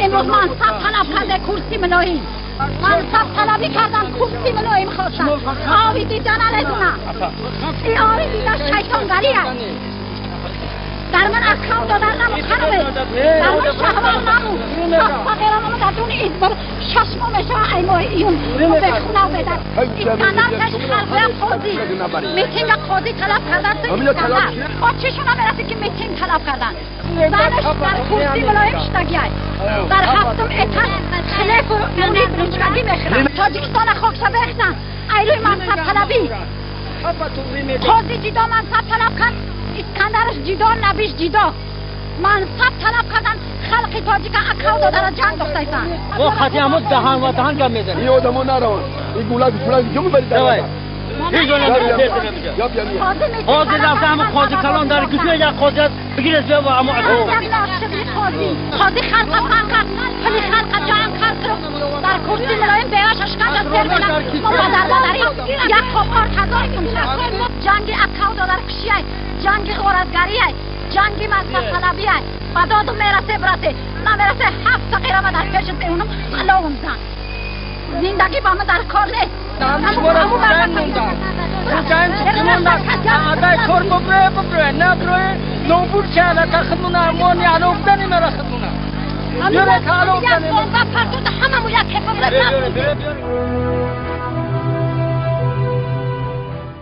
امروز منصب طلب کرده کرسی ملاییم، منصب طلبی کردم کرسی ملاییم خواستم. آبی دیدن ندونم، این آبی دیدن شیطانگری است. در من اکاو دادن نمود خانمه، در من شهوار نمود. فقیران در دون ایزبر 6 ماه میشه ای ماه ایون به خونه بدن. اسکندر کش خلقه قاضی میتینگ قاضی طلب کردن تو اسکندر آچشون هم برسه که میتینگ طلب کردن. زنش در کرسی ملایم شدگی ای در هفتم اتش خلیف و مونی بلوچگی میخرن. تاجیکستان خاکشه بخزن ایروی منصب طلبی. قاضی جدا منصب طلب کرد، اسکندرش جدا، نبیش جدا. منصب طلب کردن خلق تاجیک اکاو دادن جنگ دختایسن. او خاطی همو دهان و دهان کم میزنه. این آدمو نرون، این گولاک فلان جو میبری. هیچ جا نمیره. قاضی رفته همو قاضی کلان داره کجا یک قاضی است بگیرش بیا با همو قاضی قاضی خلق فقط پلی خلق جمع کرد در کرسی ملایم بیاش اشکنجه سر بلند ما بدر مادری یک کپار هزار سوم. جنگ اکاو دادر کشی ای، جنگ غارتگری ای، جنگ مذهب طلبی ای. با دادم میرسه برسه نمیرسه 7 فقیرم در پیش اونم علاوم زن. زندگی با من در کار نیست. کار ببره ببره نبره نوبور چه علاقه خدمونه ما نی علاقه دنی مرا خدمونه. بیاره که علاقه دنی. هممون یک ببره.